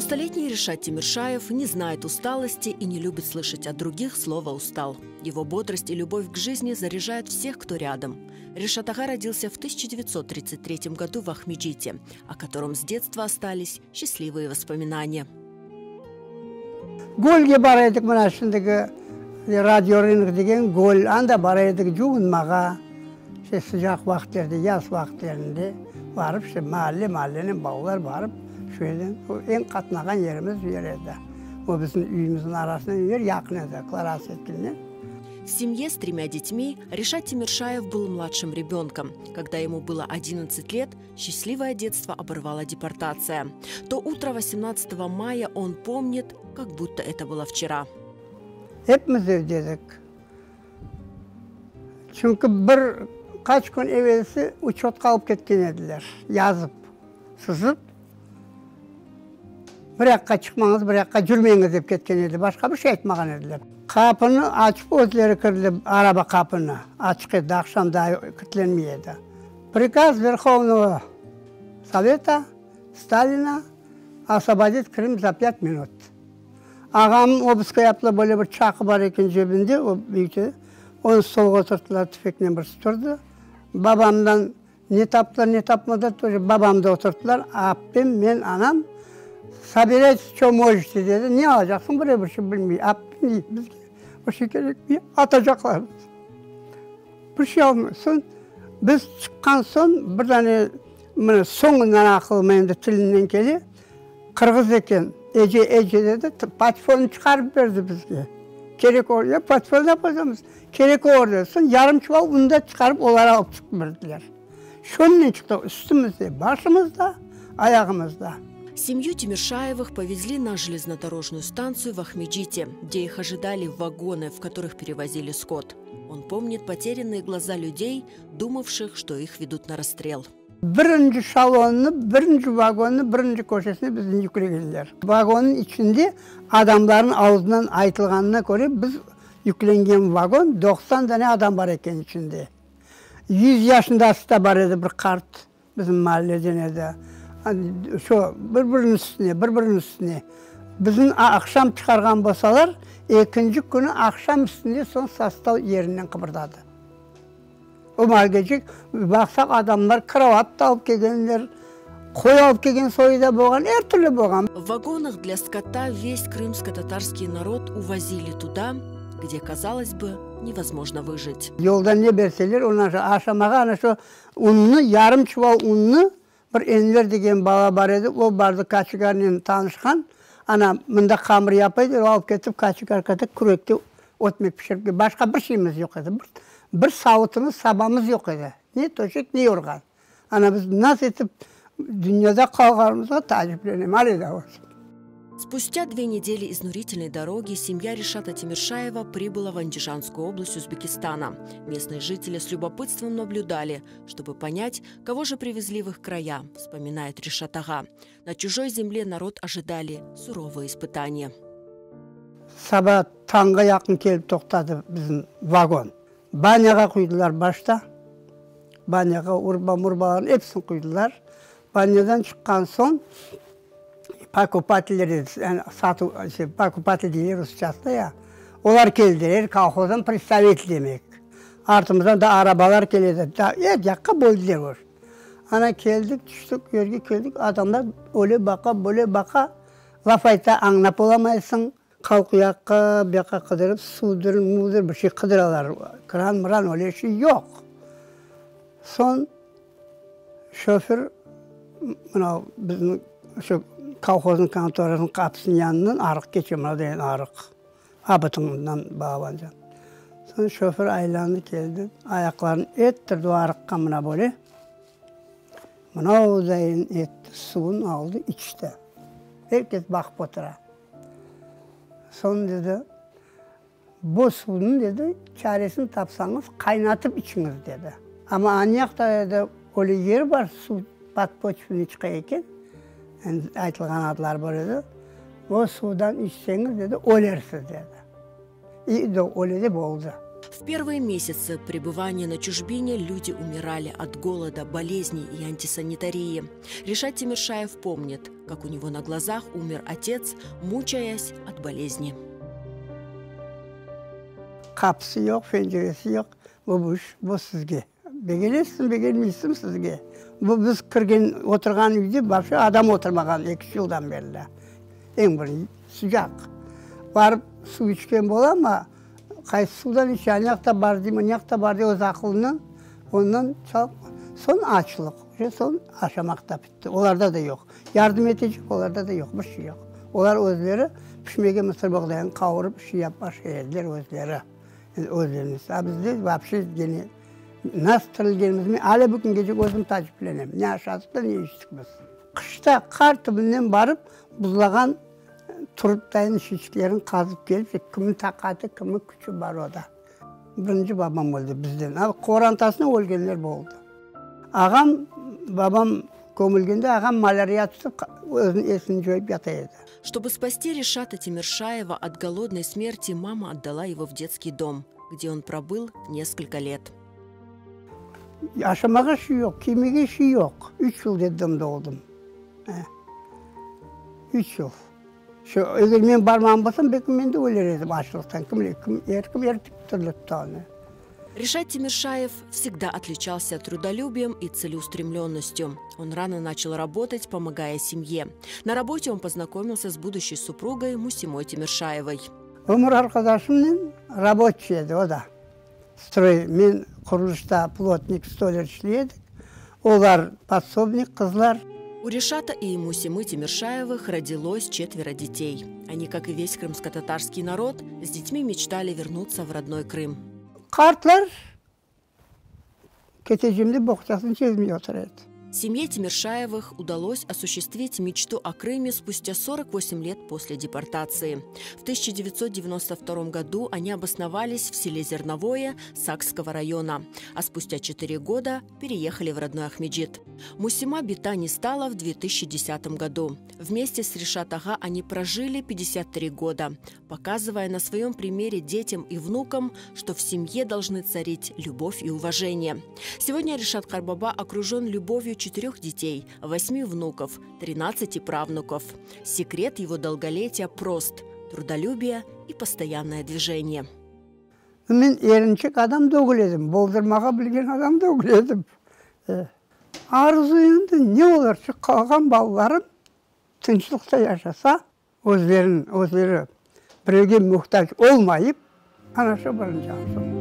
90-летний Решат Тимиршаев не знает усталости и не любит слышать от других слово «устал». Его бодрость и любовь к жизни заряжают всех, кто рядом. Решат ağa родился в 1933 году в Акмечете, о котором с детства остались счастливые воспоминания. Gölge bara edik mına şimdiki Radiorınok degen göl, anda bara edik cuvunmağa, işte sıcaq vaqıtlarda, yaz vaqıtlarında barıp, işte maalle, maallenen balalar barıp, şu yerden, eñ qatnağan yerimiz şu yer edi. O bizim üyümizniñ arasından yer yaqın edi, Klara Zetkininen. В семье с тремя детьми Решат Тимиршаев был младшим ребенком. Когда ему было 11 лет, счастливое детство оборвала депортация. То утро 18 мая он помнит, как будто это было вчера. Epimiz evde edik. Çünki bir qaç kün evelsi uçetqa alıp ketken ediler, yazıp, sızıp, bir yaqqa çıqmañız, bir yaqqa cürmeñiz dep ketken ediler, başqa bir şey aytmağan ediler. Qapını açıp özleri kirdiler, araba qapını, açıq edi, aqşam daa kilitlenmey edi. Prikaz Verhovnogo Soveta Stalina osvobodit Krım za pât minut. Ağam obıska yaptılar, böyle bir çaqı bar eken cebinde, o büyükte, onı stolğa oturttılar, tüfeknen birisi turdı. Babamdan ne taptılar, ne tapmadılar, тоже babamdı oturttılar, aptem, men, anam, sobirayte, ço možete, dedi, ne alacaqsıñ, bir bir şey bilmey, aptem dey, bizge bir şey kerekmey, atacaqlar bizni. Bir şey almay. Soñ biz çıqqan soñ bir dane mına soñundan aqılıma endi tilinden kele, qırğız eken, ece, ece dedi, patefonı çıqarıp berdi bizge. Kerek olur, ya patefon ne yapacaqmız, kerek olur dedi. Soñ yarım çuval un da çıqarıp olar alıp çıqıp berdiler. Şonen çıqtıq, üstümizde, başımızda, ayağımızda. Семью Тимиршаевых повезли на железнодорожную станцию в Акмечете, где их ожидали вагоны, в которых перевозили скот. Он помнит потерянные глаза людей, думавших, что их ведут на расстрел. Birinci eşelonnı, birinci vagonnı, birinci köşesine bizni yüklegenler. Vagonnıñ içinde adamlarnıñ ağzından aytılğanına köre biz yüklengen vagon 90 dane adam bar eken içinde. 100 yaşındası da bar edi bir qart bizim maalleden edi. Şu bir-biriniñ üstüne, bir-biriniñ üstüne. Bizni aqşam çıqarğan bolsalar, ekinci künü aqşam üstünde soñ sostav yerinden qıbırdadı. O maalgecik baqsaq adamlar krovat da alıp kelgenler, qoy alıp kelgen soyu da bolğan, er türlü bolğan. В вагонах для скота весь крымско-татарский народ увозили туда, где, казалось бы, невозможно выжить. Yoldan ne berseler, ondan şu aşamağa ana şu unnı, yarım çuval unnı bir Enver degen bala bar edi, o bardı koçegarnen tanışqan, ana mında hamır yapay, o alıp ketip koçegarkada kürekte ötmek pişirip, başqa bir şeyimiz yoq edi, bir, bir savutımız, sabamız yoq edi, ne töşek, ne yorğan. Ana biz nasıl etip dünyada qalğanımızğa taaciplenem, ale daa olsun. Спустя 2 недели изнурительной дороги семья Решата Тимиршаева прибыла в Андижанскую область Узбекистана. Местные жители с любопытством наблюдали, чтобы понять, кого же привезли в их края, вспоминает Решат ağa. На чужой земле народ ожидали суровые испытания. Saba tañğa yaqın kelip toqtadı bizim vagon. Banyağa quydılar başta. Banyağa urba murbalarnı episini quydılar. Banyadan çıqqan soñ покупатель yani satuv покупатель deyler rusçasında ya, olar keldiler, kolhozdan представитель demek. Artımızdan da arabalar keledi, er yaqqa böldüler ur. Ana keldik, tüştik, yerge keldik, adamlar öyle baqa, böyle baqa, laf ayta añlap olamaysıñ. Halq u yaqqa, bu yaqqa qıdırıp, suvdır, muvdır bir şey qıdıralar. Kran, mıran öyle şey yoq. Soñ şoför mınav bizim şu kolhoznıñ kontorasınıñ qapısınıñ yanından arıq keçe, mına degen arıq, Abatından bağlanca. Soñ şoför aylandı keldi, ayaqlarını ettirdi o arıqqa mına böyle. Mına dayın etti, suvun aldı, içti. Er kes baqıp otura. Soñ dedi, bu suvnıñ, dedi, çaresini tapsañız, qaynatıp içiñiz, dedi. Amma anyaqta, dedi, öyle yer bar, suv podpoçvennıy çıqa eken, endi aytılğan adları bar edi, o suvdan içseñiz, dedi, ölersiz, dedi. İ, öyle de boldı. В первые месяцы пребывания на чужбине люди умирали от голода, болезней и антисанитарии. Решат Тимиршаев помнит, как у него на глазах умер отец, мучаясь от болезни. Qapısı yoq, penceresi yoq, bu buş, bu sizge. Begenesiñ, begenmeysiñ sizge. Bu biz kirgen, oturğan üyde vapşe adam oturmağan eki üç yıldan berli. Eñ bir sıcaq. Barıp suv içken bola amma, qaysı suvdan içe, anayaqta bar dey, mınayaqta bar dey, öz aqılından ondan çalıp, soñ açlıq, uje soñ aşamaq da bitti. Olarda da yoq. Yardım etecek olarda da yoq, bir şey yoq. Olar özleri pişmege mısırboğdayını qavurıp, şey yapıp aşay ediler özleri. Özlerimiz. A bizde vapşe gene nasıl tirilgenimizni men ale bu küngece özüm taaciplenem. Ne aşadıq da, ne içtik biz. Qışta qar tübünden barıp buzlağan turuptayın şişiklerini qazıp kelip, kimniñ taqatı, kimniñ küçü bar o da. Birinci babam öldi bizden. A qorantasında ölgenler boldı. Ağam, babam kömülgende ağam malâriya tutıp, özüniñ esini coyıp yata edi. Чтобы спасти Решата Тимиршаева от голодной смерти, мама отдала его в детский дом, где он пробыл несколько лет. Aşamağa şey yoq, kiymege şey yoq. Üç yıl detdomda oldım. Üç yıl. Şu, eger men barmağan bolsam, belki men de öler edim açlıqtan. Kim bile, kim, er kim er türlü tuta onı. Решат Тимиршаев всегда отличался трудолюбием и целеустремленностью. Он рано начал работать, помогая семье. На работе он познакомился с будущей супругой Мусимой Тимиршаевой. Ömür arqadaşımnen raboçiy edi o da. Stroy, men qurulışta plotnik, stoler işley edik. Olar podsobnik qızlar. У Решата и Мусимы Тимиршаевых родилось четверо детей. Они, как и весь крымско-татарский народ, с детьми мечтали вернуться в родной Крым. Qartlar ketecegim dep boğçasını çezmey otura edi. Семье Тимиршаевых удалось осуществить мечту о Крыме спустя 48 лет после депортации. В 1992 году они обосновались в селе Зерновое Сакского района, а спустя 4 года переехали в родной Акмеджит. Мусима бита не стала в 2010 году. Вместе с Решат ağa они прожили 53 года, показывая на своем примере детям и внукам, что в семье должны царить любовь и уважение. Сегодня Решат qartbaba окружен любовью четырех детей, восьми внуков, 13 правнуков. Секрет его долголетия прост – трудолюбие и постоянное движение. Men erinçek adam degil edim, boldurmağa bilgen adam degil edim. Arzu endi ne olur, şu qalğan balalarım tınçlıqta yaşasa, özlerin, özleri birevge muhtac olmayıp, ana şu birinci arzum.